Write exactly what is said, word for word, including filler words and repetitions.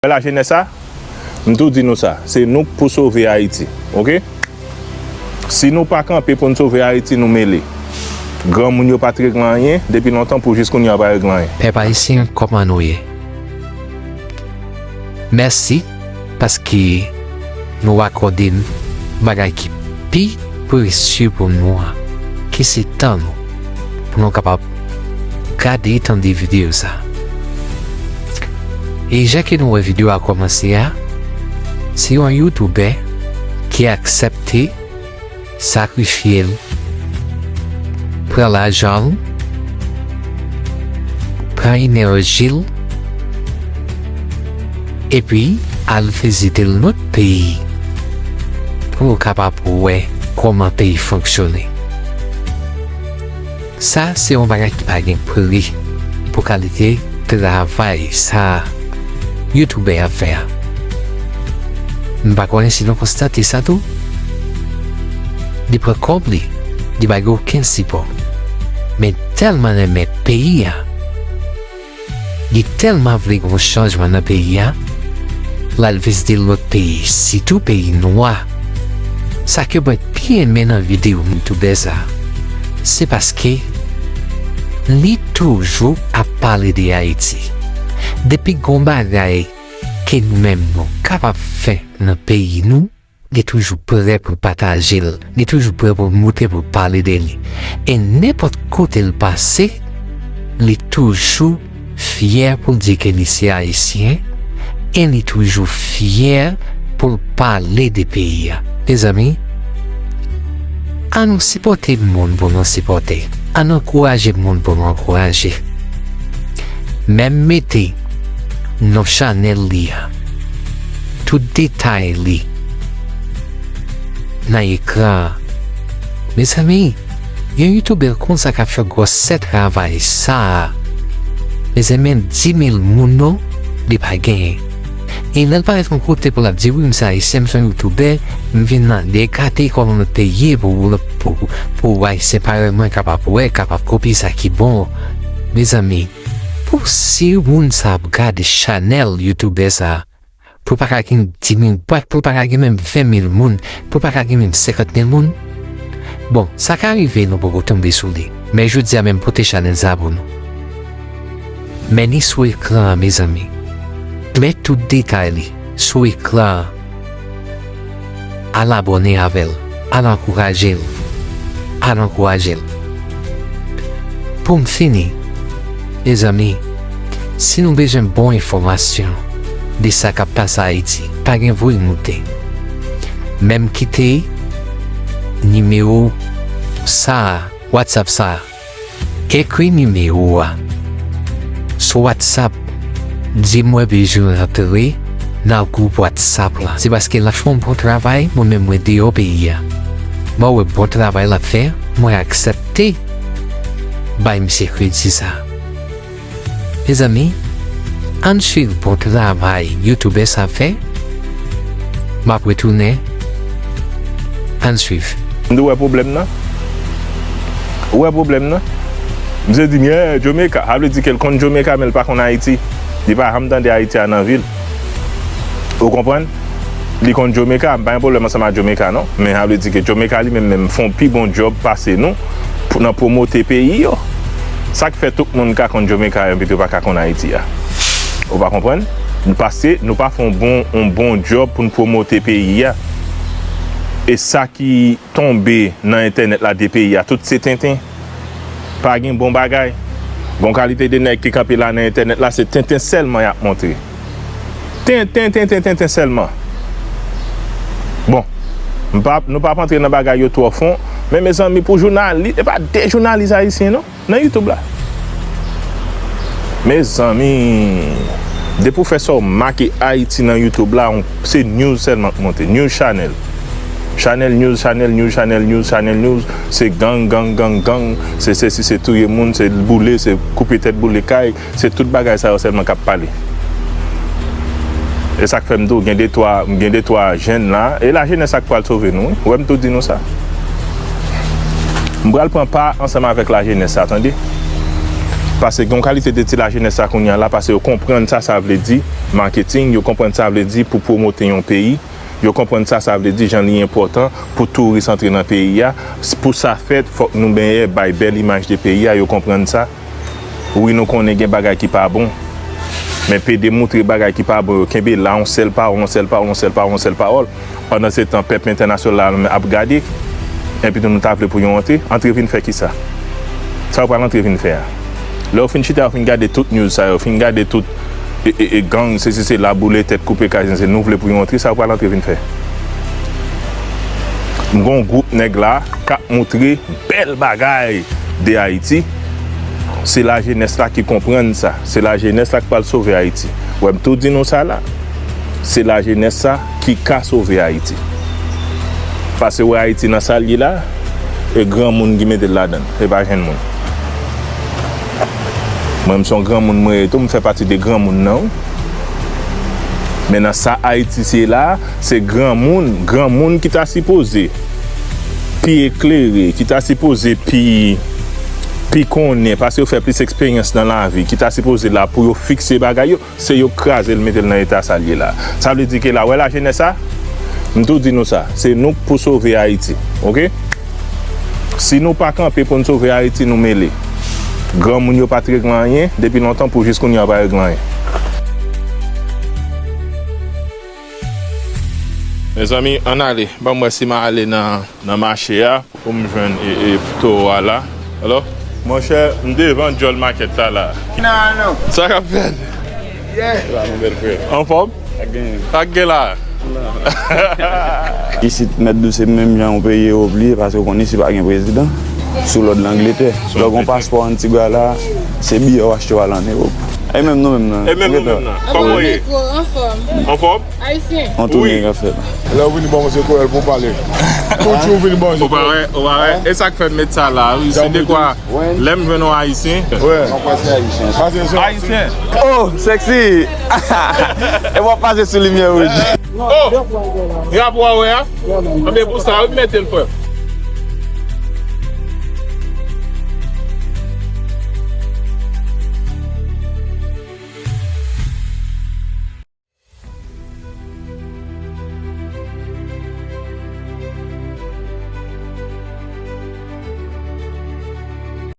Wè lajenès sa, m tou di nou sa, se nou k pou sove Ayiti, oke? Si nou pa kanpe pou n sove Ayiti, nou mele. Granmoun yo pa t regle anyen depi lontan pou jis kounye a pa regle anyen. Pèp ayisyen, kòman nou ye? Mèsi paske nou akòde n bagay ki pi presye pou nou an, ki se tan nou, pou nou kapab gade, tande videyo sa. E jan ke nou wè videyo a kòmanse a, se yon youtubè ki aksepte sakrifye l, pran lajan l, pran enèji l, epi al vizite lòt peyi pou nou kapab wè kòman peyi fonksyone. Sa se yon bagay ki pa gen pri pou kalite travay sa youtubè ap fè a. M pa konnen si nou konstate sa tou. Li pran kòb li, li pa gen okenn sipò. Men tèlman renmen peyi a, li tèlman vle gen yon chanjman nan peyi a, l al vizite lòt peyi, sitou peyi nwa. Sa ke mwen pi renmen nan videyo youtubè sa, se paske li toujou ap pale de Ayiti. Depi gon bagay ke nou menm nou kapab fè nan peyi nou, li toujou prè pou l pataje l, li toujou prè pou l montre, pou l pale de li. E nenpòt kote l pase, li toujou fyè pou l di ke li se ayisyen, e li toujou fyè pou l pale de peyi a. Mezanmi, ann nou sipòte moun pou nou sipòte, ann ankouraje moun pou nou ankouraje. Men m mete non chanèl li a, tout detay li nan ekran an. Mezanmi, yon youtubè konsa k ap fè gwosè travay sa a, mezanmi, dis mil moun non, li pa genyen. E lè l parèt yon kote pou l ap di, wi, m se ayisyen, m se yon youtubè, m vin nan, li ekate kòman lòt peyi ye pou, pou, pou, pou ayisyen parèy mwen kapab wè, kapab kopye sa ki bon. Mezanmi, pou si moun sa ap gade chanèl youtubè sa, pou l pa ka gen dis mil, pou l pa ka gen menm ven mil moun, pou l pa ka gen menm senkant mil moun. Bon, sa ka rive nou poko tonbe sou li. Men jodi a menm pote chanèl sa pou nou. Men li sou ekran an, mezanmi. Men tout detay li sou ekran an. Al abòne avè l. Al ankouraje l. Al ankouraje l. Pou m fini, mezanmi, si nou bezwen bon enfòmasyon de sa k ap pase Ayiti, pa gen voye moute. Men m kite nimewo sa a, WhatsApp sa a. Ekri nimewo a sou WhatsApp, di mwen bezwen rantre nan gwoup WhatsApp la. Se paske l ap fè yon bon travay, mwen menm mwen deyò peyi a. Mwen wè bon travay l ap fè, mwen aksepte bay misye kredi sa. Mezanmi, ann swiv bon travay youtubè sa ap fè. M ap retounen. Ann swiv. M di w wè pwoblèm nan? Ou wè pwoblèm nan? Misye di m, yeah, Jamaica. Sa vle di ke l konn Jamaica, men l pa konn Ayiti. Li pa janm tande Ayiti a nan vi l. Ou konprann? Li konn Jamaica, m pa gen pwoblèm ansanm ak Jamaica non. Men sa vle di ke Jamaica li menm menm fè yon pi bon djòb pase nou pou, nan pwomote peyi yo. Sa k fè tout moun ka konn Jamaica epi tou pa ka konn Ayiti a? Ou pa konprann? Paske nou pa fè yon bon, yon bon djòb pou n pwomote peyi a. E sa ki tonbe nan entènèt la de peyi a, tout se tenten. Pa gen bon bagay. Gon kalite de nèg ki kanpe la nan entènèt la, se tenten sèlman y ap montre. Tenten, tenten, tenten sèlman. Bon, m p ap, nou p ap antre nan bagay yo twò fon, men mezanmi, pou jounalis, e pa de jounalis ayisyen non, nan YouTube la. Mezanmi, depi w fè sa w make Ayiti nan YouTube la, on, se news sèlman k monte, news channel. Channel news, channel news, channel news, channel news, se gang, gang, gang, gang, se sesi, se touye moun, se boule, se koupe tèt, boule kay, se tout bagay sa yo sèlman k ap pale. E sa k fè m di w, gen de twa, gen de twa jèn la, e lajenès sa k pral sove nou, wi. Ou wè m tou di nou sa. M pral pran pa ansanm avèk lajenès sa, tande. Paske gen yon kalite de ti lajenès sa kounye a la, paske yo konprann sa sa vle di maketing, yo konprann sa vle di pou pwomote yon peyi, yo konprann sa sa vle di jan li enpòtan pou touris antre nan peyi a. Pou sa fèt, fòk nou benyen bay bèl imaj de peyi a, yo konprann sa. Wi, nou konnen gen bagay ki pa bon, men pede moutre bagay ki pa bon yo, kenbe la, yon sèl pawòl, yon sèl pawòl, yon sèl pawòl, yon sèl pawòl. Pandan se tan, pèp entènasyonal la menm ap gade, enpi tou nou ta vle pou yo antre. Antre vin fè kisa? Sa yo pral antre vin fè a? Lè yo fin chita, yo fin gade tout news sa yo, fin gade tout e, e, e, gang, sesi sela, boule tèt, koupe kay, se nou vle pou yo antre, sa yo pral antre vin fè? M gon gwoup nèg la k ap moutre bèl bagay de Ayiti. Se lajenès la ki konprann sa. Se lajenès la k pral sove Ayiti. Wè, m tou di nou sa la. Se lajenès sa ki ka sove Ayiti. Paske wè Ayiti nan sa l ye la, e granmoun ki mete l ladan l, e pa jenn moun. Mwen, m se yon granmoun mwen ye tou, m fè pati de granmoun nan, wi. Men nan sa Ayiti se la, se granmoun, granmoun ki ta sipoze pi eklere, ki ta sipoze pi, pi konnen, paske yo fè plis eksperyans nan lavi, ki ta sipoze la pou yo fikse bagay yo, se yo k kraze l, mete l nan eta sa l ye la. Sa vle di ke la, wè lajenès sa, m tou di nou sa, se nou k pou sove Ayiti, oke? Si nou pa kanpe pou n sove Ayiti, nou mele. Granmoun yo pa t regle anyen, depi lontan pou jis kounye a yo pa regle anyen. Mezanmi, ann ale. Ban m wè si m a ale nan, nan mache a pou m jwenn e, e, towo a la. Hello? Monchè, m devan djòl makèt la la. Non, non. Sa k ap fèt? Yeah. La, mon bèl frè. Anfòm? Sa k gen? Sa k gen la? Isit, Mèt Dou se menm jan yon peyi Ewòp li ye, paske w konn isit pa gen prezidan. Sou lòd Langletè. Lè w gen yon paspò Antigwa la, se biyè w achte w al ann Ewòp. E menm nou menm nan. E menm nou menm nan. Kòman w ye? Anfòm. Anfòm? Ayisyen. Yon toune k ap fèt. Lè w vini ban mwen se kwèl pou w pale. Tout jou w vini ban mwen se kwèl. Ou pa wè, ou pa wè. E sa k fè m met sa la, wi. Se dekwa. Lè m jwenn yon Ayisyen. Wi. Mwen kwè se Ayisyen. Ayisyen. Oh, sexy! E w ap pase sou limyè wouj. Oh! Drapo a wè a? Anben pou sa, wi, m mete l, frè.